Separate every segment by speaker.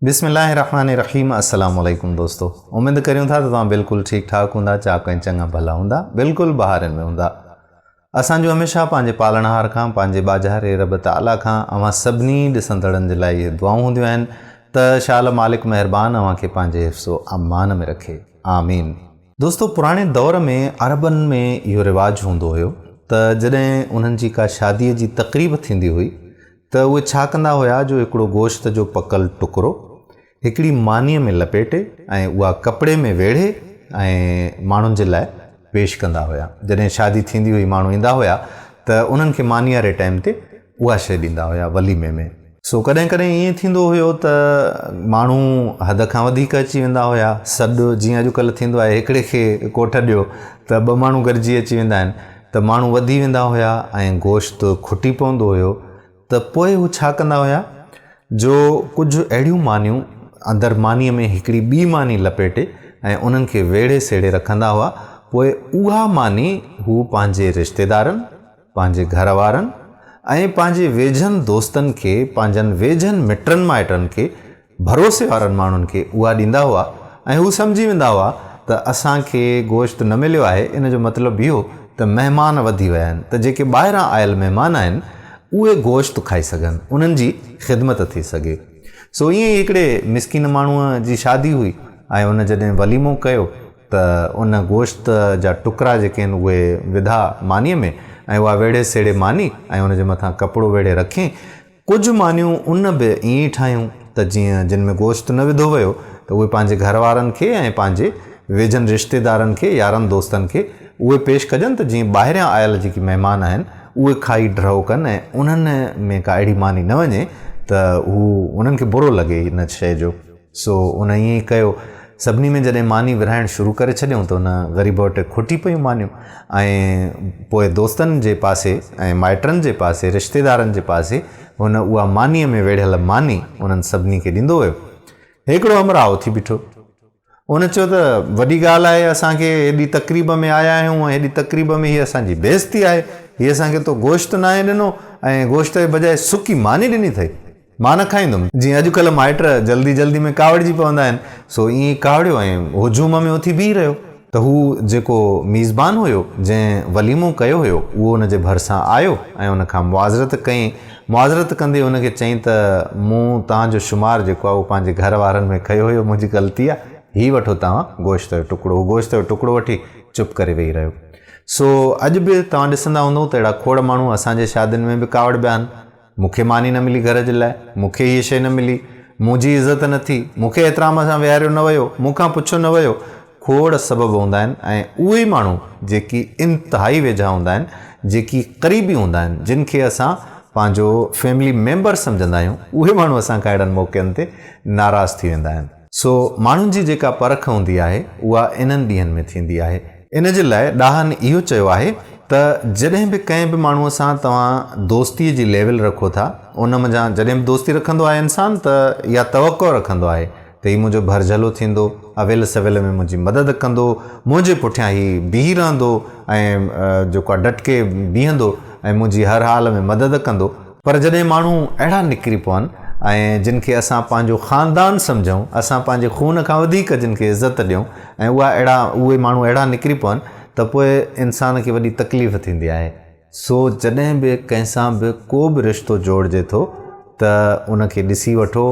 Speaker 1: بسم الله الرحمن الرحيم السلام عليڪم دوستو اميد ڪريون ٿا ته توهان بلڪل ٺيڪ ٺاڪ هوندا چاڪ ۽ چڱا ڀلا هوندا بلڪل بهارين ۾ هوندا اسان جو هميشه پنهنجي پالڻهار کان پنهنجي ٻاجهاري رب تعاليٰ کان اوهان سڀني ڏسندڙن جي لاء اهي دعائون هونديون آهن ته شال مالڪ مهربان اوهان کي پنهنجي حفظ و امان ۾ رکي آمين. دوستو پراڻي دور ۾ عربن ۾ اهو رواج هوندو هيو ته جڏهن انهن جي ڪا شادي جي تقريب ٿيندي هئي ته اهي ڇا ڪندا هيا جو هڪڙو گوشت جو پڪل ٽڪرو هڪڙي مانيء ۾ لپيٽي ۽ اها ڪپڙي ۾ ويڙهي ۽ ماڻهن جي لاء پيش ڪندا هيا. جڏهن شادي ٿيندي هئي ماڻهو ايندا هيا ته انهن کي ماني واري ٽائيم تي اها شيء ڏيندا هيا وليمي ۾. سو ڪڏهن ڪڏهن ائين ٿيندو هيو ته ماڻهو حد کان وڌيڪ اچي ويندا هيا. سڏ جيئن اڄڪلهه ٿيندو آهي هڪڙي کي ڪوٺ ڏيو ته ٻه ماڻهو گڏجي اچي ويندا آهن. ته ماڻهو وڌي ويندا هيا ۽ گوشت کٽي پوندو هيو ته پوء هو ڇا ڪندا هيا جو ڪجهه اهڙيون مانيون اندر مانيء ۾ هڪڙي ٻي ماني لپيٽي ۽ انهن کي ويڙهي سيڙهي رکندا هئا پوء اها ماني هو پنهنجي رشتيدارن، پنهنجي گهر وارن ۽ پنهنجي ويجهن دوستن کي پنهنجن ويجهن مٽن مائٽن کي ڀروسي وارن ماڻهن کي اها ڏيندا هئا ۽ هو سمجهي ويندا هئا ته اسان کي گوشت نه مليو آهي ان جو مطلب اهو ته مهمان وڌي ويا آهن ته جيڪي ٻاهران آيل مهمان آهن اهي گوشت کائي سگهن انهن جي خدمت ٿي سگهي. سو ائين ئي هڪڙي مسڪين ماڻهوء جي شادي هئي ۽ ان جڏهن وليمو ڪيو ته ان گوشت جا ٽڪرا جيڪي آهن اهي وڌا مانيء ۾ ۽ اها ويڙهي سيڙهي ماني ۽ ان جي مٿان ڪپڙو ويڙهي رکين ڪجهه مانيون ان به ائين ئي ٺاهيون ته جيئن جن ۾ گوشت نه وڌو ويو ته اهي پنهنجي گهر وارن کي ۽ پنهنجي ويجهن رشتيدارن کي يارن دوستن کي اهي پيش ڪجن ته جيئن ٻاهريان آيل جيڪي مهمان آهن اهي کائي ڍؤ ڪن ۽ انهن ۾ ڪا اهڙي ماني نه وڃي ته هو انهن کي برو لڳي ان شيء جو. سو ان ائين ئي ڪيو. سڀني ۾ جڏهن ماني ورهائڻ شروع ڪري ڇڏيائون ته ان غريب وٽ کٽي پيون مانيون ۽ پوء دوستن جي پاسي ۽ مائٽن جي پاسي رشتيدارن جي پاسي هن اها مانيء ۾ ويڙهيل ماني انهن سڀني کي ڏيندو ويو. هڪڙو همراهه اٿي بيٺو. ان چيو ته وڏي ڳالهه آهي اسان کي هيڏي تقريب ۾ آيا آهيون ۽ هيڏي تقريب ۾ هي اسان جي بيعزتي آهي. هي اسان کي تو گوشت ناهي ڏنو ۽ گوشت جي بجاء سڪي ماني ڏني اٿئي. مان نه کائيندم. جيئن اڄڪلهه مائٽ جلدي جلدي ۾ ڪاوڙجي پوندا آهن، سو ائين ئي ڪاوڙيو ۽ هجوم ۾ اٿي بيهي رهيو. ته هو جيڪو ميزبان هيو، جنهن وليمو ڪيو هيو، اهو ان جي ڀرسان آيو ۽ ان کان معذرت ڪيائين. معذرت ڪندي هن کي چيائين ته مون توهان جو شمار جيڪو آهي اهو پنهنجي گهر وارن ۾ ڪيو هيو، منهنجي غلطي آهي، هي وٺو توهان گوشت جو ٽڪڙو. هو گوشت جو ٽڪڙو وٺي چپ ڪري ويهي رهيو. سو اڄ به توهان ڏسندا هوندؤ ته اهڙا کوڙ ماڻهو اسان جي شادين ۾ به ڪاوڙبيا آهن. مون کي ماني نه ملي گهر جي لاء، مون کي هيء شيء نه ملي، منهنجي عزت نه ٿي، مون کي احترام سان ويهاريو نه ويو، مون کان پڇيو نه ويو، کوڙ سبب هوندا آهن ۽ اهي ئي ماڻهو جيڪي انتهائي ويجها هوندا آهن، جيڪي قريبي هوندا آهن، جن کي اسان پنهنجو فيملي ميمبر سمجهندا آهيون، اهي ماڻهو اسان کان اهڙن موقعن تي ناراض ٿي ويندا آهن. سو ماڻهن جي جيڪا پرک هوندي آهي، اها انهن ڏينهن ۾ ٿيندي آهي. ان جي لاء ڏاهن اهو چيو آهي ته جڏهن به ڪنهن به ماڻهوء سان توهان دوستيء جي ليول رکو ٿا، ان منجهان جڏهن به دوستي رکندو آهي انسان ته اها توقع رکندو آهي ته هي منهنجو ڀرجهلو ٿيندو، اويل سويل ۾ منهنجي مدد ڪندو، منهنجي پٺيان هي بيهي رهندو ۽ جيڪو آهي ڊٽڪي بيهندو ۽ منهنجي هر حال ۾ مدد ڪندو. پر جڏهن ماڻهو اهڙا نڪري پون ۽ جن کي اسان پنهنجو خاندان سمجهون، اسان پنهنجي خون کان وڌيڪ جن کي عزت ڏيون ۽ اها اهڙا اهي ماڻهو اهڙا نڪري پون ته پوء انسان کي وڏي تڪليف ٿيندي آهي. سو جڏهن به ڪنهن سان به ڪو به رشتو جوڙجي ٿو ته ان کي ڏسي وٺو،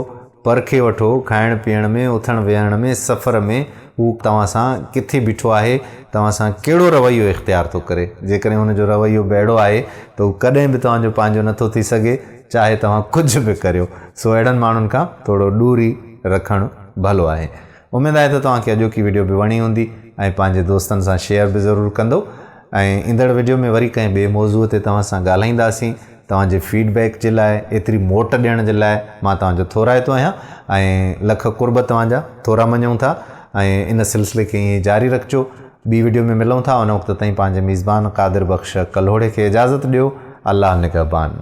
Speaker 1: پرکي وٺو، کائڻ پيئڻ ۾، اٿڻ ويهڻ ۾، سفر ۾ هو توهان سان ڪٿي بيٺو آهي، توهان سان ڪهڙو رويو اختيار ٿو ڪري. جيڪڏهن هن جو رويو به اهڙو آهي ته هو ڪڏهن به توهان جو پنهنجو نٿو ٿي سگهي، چاهي توهان ڪجهه به ڪريو. سو اهڙن ماڻهن کان ٿورو ڏوري رکڻ ڀلو آهي. اميد آهي ته توهان کي اڄوڪي وڊيو به وڻي هوندي ۽ پنهنجي دوستن سان شيئر به ضرور ڪندو ۽ ايندڙ وڊيو ۾ وري ڪنهن ٻئي موضوع تي توهان سان ڳالهائينداسين. توهان جي فيڊ بيڪ جي لاء ايتري موٽ ڏيڻ جي لاء مان توهان جو ٿورائتو آهيان ۽ لک قرب توهان جا ٿورا مڃون ٿا ۽ ان سلسلي کي ائين ئي جاري رکجو ٻي وڊيو ۾ ملون ٿا ان وقت تائين پنهنجي ميزبان قادر بخش ڪلهوڙي کي اجازت ڏيو الله نگهبان.